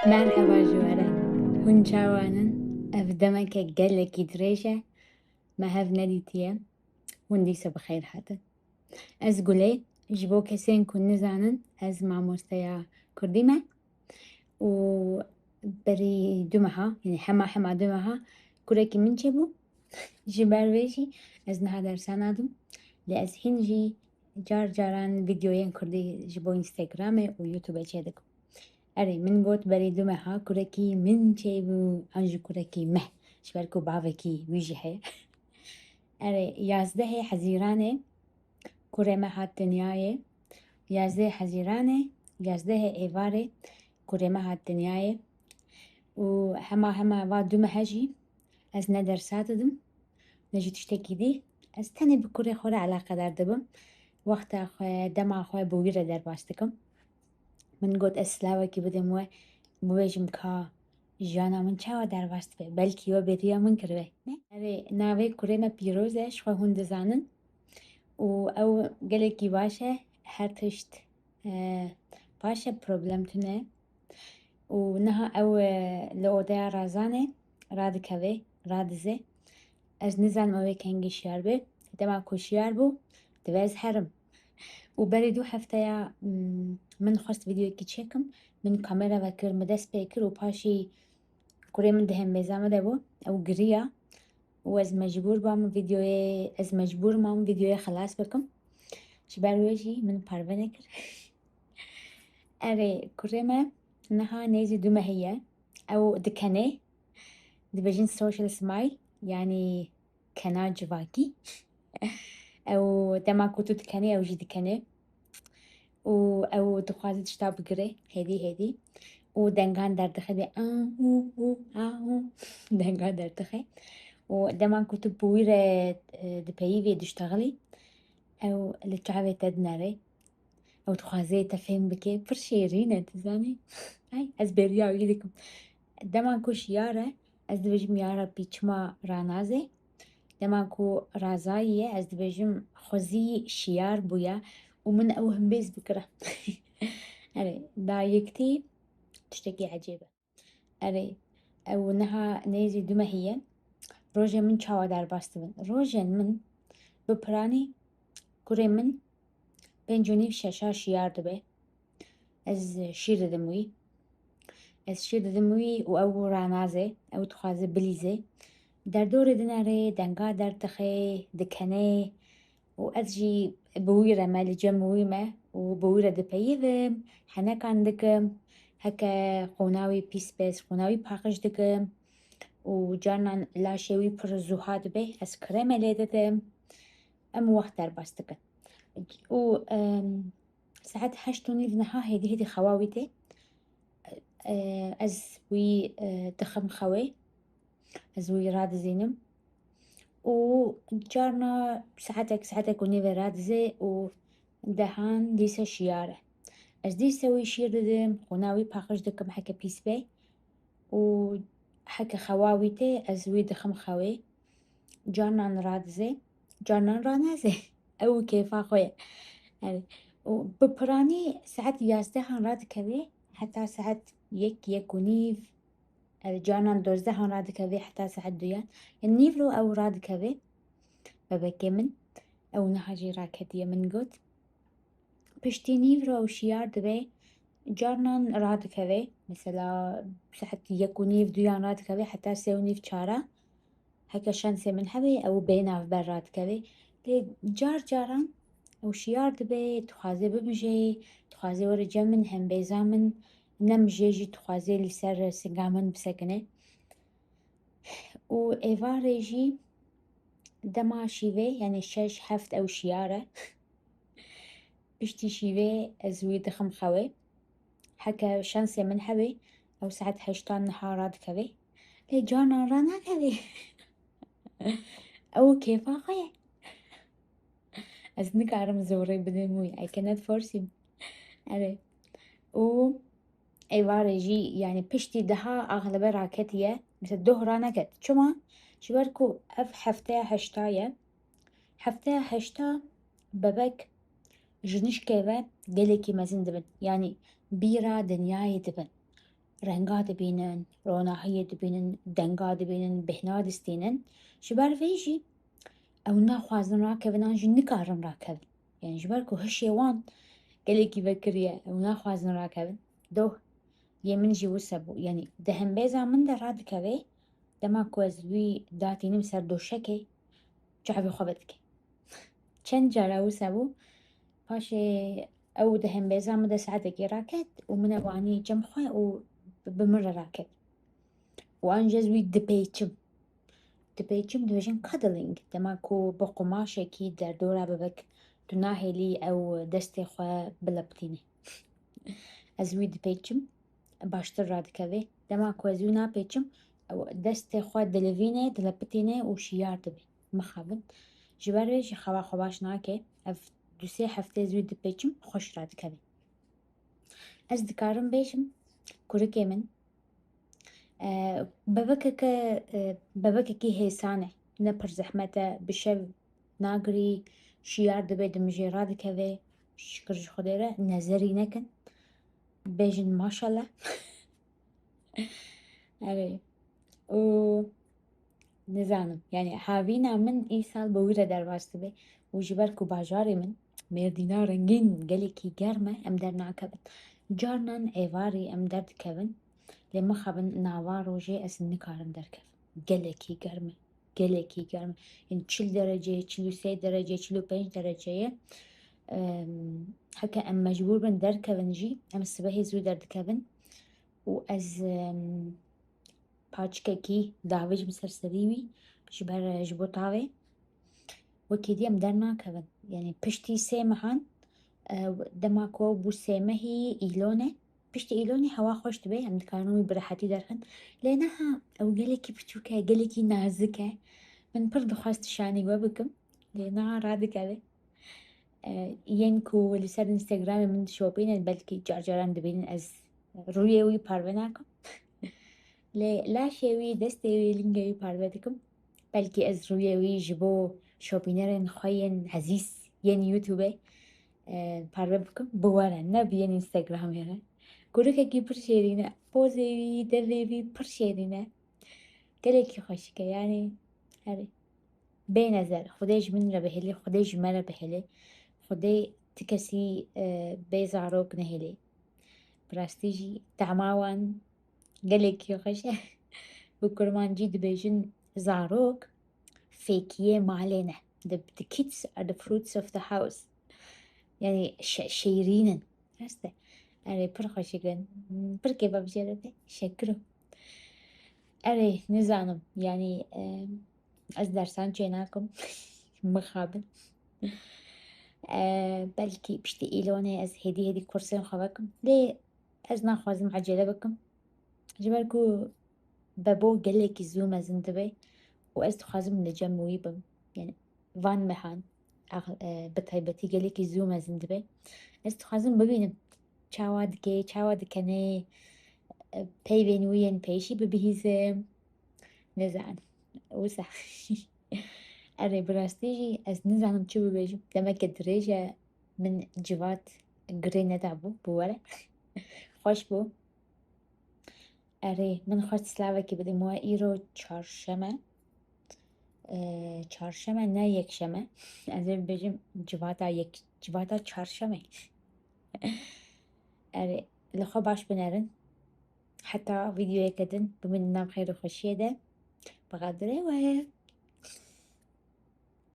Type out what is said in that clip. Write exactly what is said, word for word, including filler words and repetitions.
Merheba ji we re. Hûn çawa nin? Ev demeke gelekî dirêj e. Me hev nedîtiye. Hûn dîsa bi xêr hatin. Ez Gulê, ji bo kesên ku nizanin, ez mamosteya kurdî me. Û berî du meha, yanî hema hema du meha kurekî min çêbû. Ji ber wê jî ez niha dersa nadim. Lê ez hîn jî car caran vîdeoyên kurdî ji bo Instagramê û YouTubeê çêdikim. Erê, min got berî du meha kurekî min çêbû, an jî kurekî me. Ji ber ku bavekî wî jî heye. Erê, yazdehê Hezîranê kurê me hat dinyayê. Yazdehê Hezîranê, yazdehê Êvarê kurê me hat dinyayê. Û hema hema va du mehe jî ez ne dersa didim, ne jî tiştekî dî. Ez tenê bi kurê xwe re eleqedar dibim. Wexta xwe, dema xwe bi wî re derbas dikim. Min got, ez silavekî bidim we, bibêjim ka jiyana min çawa derbas dibe. Belkî we bêriya min kiribe. Ne? Erê, navê kurê me Pîroz e, ji xwe hûn dizanin. Û ew gelekî baş e, her tişt, e, baş e, problem tune. Û niha ew, e, li odeya Razanê radikeve, radize. Ez nizanim ew ê kengî şiyar be. Dema ku şiyar bû, divê ez herim. Û berî du hefteya, mm, min xwest vîdeoyekî çêkim, min kamera vekir, min dest pê kir û paşî kurê min di hembêza min de bû, ew giriya û ez mecbûr bam vîdeoyê, ez mecbûr mam vîdeoyê xilas bikim. Ji ber wê jî min parve nekir. Erê, kurê me niha nêzî du mehî ye. Ew dikenê, dibêjin social smile, yanî kena civakî. Ew dema ku tu dikenê, ew jî dikenê. Û ew dixwaze tişta bigire, hêdî hêdî. Û dengan derdixe bê, a, û, û, a, û. Dengan derdixe. Û dema ku tu bi wî re, e, dipeyivî, diştexilî, ew li çavê te dinere. Ew dixwaze te fêm bike. Pir şêrîn e, tu zanî. Ay, ez bêriya wî dikim. Dema ku şiyar e, ez dibêjim, ya Rabbî, çima ranaze? Dema ku razayî ye, ez dibêjim, xwezî şiyar bûya û min ew hembêz bikira. Erê, da yektî tiştekî ecêb e. Erê, ew niha nêzî du mehî ye. Rojên min çawa derbas dibin? Rojên min bi piranî kurê min pênc û nîv şeşa şiyar dibe. Ez şîr didim wî. Ez şîr didim wî û ew ranaze, ew dixwaze bilîze. Derdorê dinere, denga derdixe, dikene û ez jî bi wî re me, li cem wî me û bi wî re dipeyivim, henekan dikim. Heke qûna wî pîs be, ez qûna wî paqij dikim û carnan laşê wî pir zuha dibe, ez kremê lê didim. Em wext derbas dikin. Û, em, Saet heşt û nîv niha hêdî hêdî xewa wî tê. E, ez wî, e, dixim xewê. Ez wî radizînim. Û carna saetek, saetek û nîvê radize û dehan dîse şiyar e. Ez dîse wî şîr didim, qûna wî paqij dikim heke pîs be. Û heke xewa wî tê, ez wî dixim xewê. Carnan radize, carnan ranaze. Ew kêfa xwe ye. Yani, û bi piranî saet yazdehan radikeve heta saet yek, yek û nîv. Ev carnan dozdehan radikeve heta saet duyan. Yani nîvro ew radikeve. Bebekê min, ew niha jî raketiye, min got. Piştî nîvro ew şiyar dibe, carnan radikeve. Mesela saet yek û nîv, duyan radikeve heta sê û nîv, çara. Heke şansê min hebe, ew bê navber radikeve. Lê car caran ew şiyar dibe, dixwaze bimije, dixwaze were cem min, hembêza min, nemije jî dixwaze li ser singa min bisekine. Û êvarê jî dema şîvê, yani şeş heft ew şiyar e. Piştî şîvê ez wî dixim xewê. Heke şansê min hebe, ew saet heştan niha radikeve. Lê carnan ranakeve. Ew kêfa xwe ye. Ez nikarim zorê bidim wî. I cannot force him. Erê. Û êvarê jî, yani piştî deha axlebe raketiye. Mesela doh raneket. Çima? Ji ber ku ev hefteya heşta ye. Hefteya heşta bebek ji nişkê ve gelekî mezin dibin. Yani bîra dinyayê dibin. renga dibînin, ronahiyê dibînin, denga dibînin, bêhna distînin. Ji ber vê jî ew naxwazin rakevin an jî nikarin rakevin. Yani ji ber ku hişê wan gelekî vekiriye, ew naxwazin rakevin. Doh, yê min jî wisa bû. Yani di hembêza min de radikeve, dema ku ez wî datînim ser doşekê, çavê xwe vedike. Çend cara wisa bû, paşê ew di hembêza min de saetekê raket û min ew anî cem xwe û bi min re raket. Û an jî ez wî dipêçim. Dipêçim dibêjin cuddling. Dema ku bi qumaşekî derdora bibek, tu nahêlî ew destê xwe bilepitînî. Ez wî dipêçim, baştir radikeve. Dema ku ez wî napêçim, ew destê xwe dilivîne, dilepitîne û şiyar dibe. Mixabin. Ji ber vê jî xewa xwe baş nake. Ev du sê heftê ez wî dipêçim, xweş radikeve. Ez dikarim bêjim, kurikê min, e, bebekeke, e, bebekekî hêsan e, ne pir zehmet e, bi şev nagirî, şiyar dibe, dimijê radikeve, şikir ji Xwedê re, nezerî nekin, bêjin maşallah. Erê. Û nizanim, yani havîna min îsal bi wî re derbas dibe û ji ber ku bajarê min Mêrdîna rengîn gelekî germ e, em dernakevin. Carnan êvarî em derdikevin, lê mixabin nava rojê ez nikarim derkevim. Gelekî germ e, gelekî germ e. Yani çil dereceyê, çil û sê dereceyê, çil û pênc dereceyê. Em, heke em mecbûr bin derkevin jî, em sibehê zû derdikevin û ez, em, paçikekî davêjim ser serî wî ji ber, ji bo tavê. Wekî dî em dernakevin. Yani piştî sê mehan, e, dema ku ew bû sê mehî îlonê, piştî îlonê hewa xweş dibe, em dikarin wî bi rehetî derxin. Lê niha ew gelekî piçûk e, gelekî nazik e. Min pir dixwest şanî we bikim. Lê niha radikeve. E, yên ku li ser Instagramê min dişopînin, belkî carcaran dibînin, ez rûyê wî parve nakim. Lê laşê wî, destê wî, lingê wî parve dikim. Belkî ez rûyê wî ji bo şopînerên xwe yên ezîz yên YouTubeê, e, parve bikim, biwerin, ne bi yên Instagramê re. Kurikekî pir şêrîn e, pozê wî, devê wî pir şêrîn e. Gelekî xweşik e, yani, herê. Bê nezer, Xwedê ji min re bihêlê, Xwedê ji me re bihêlê. Xwedê ti kesî, e, bê zarok nehêlê. Bi rastî jî tahma wan gelekî xweş e. Bi kurmancî dibêjin zarok fêkiyê malê ne. The, the kids are the fruits of the house. Yani şe-, şêrîn in. Rast e. Erê, pir xweşik in. Pir kêfa bi jê re be. Şekiro. Erê, nizanim. Yani, e, ez dersan çênakim. Mixabin. E, belkî piştî îlonê ez hêdî hêdî kursên xwe vekim. Lê ez naxwazim ecele bikim. Ji ber ku bebo gelekî zû mezin dibe û ez dixwazim li cem wî bim. Yani van mehan, ax-, e, bi taybetî gelekî zû mezin dibe. Ez dixwazim bibînim çawa dike, çawa dikene, e, peyvên wî yên pêşî bibihîzim. Nizanim. Wisa. Erê, bi rastî jî ez nizanim çi bibêjim. Demeke dirêj e min civat girê nedabû, bi were. Xweş bû. Erê, min xwest slavekî bidim we. Îro çarşem e. Ee, çarşem e, ne yekşem e. Ez ê bibêjim civata yek, civata çarşemê. Erê, li xwe baş binerin. Heta vîdeoyeke din bimînin nav xêr û xweşiyê de. Bi xatirê we.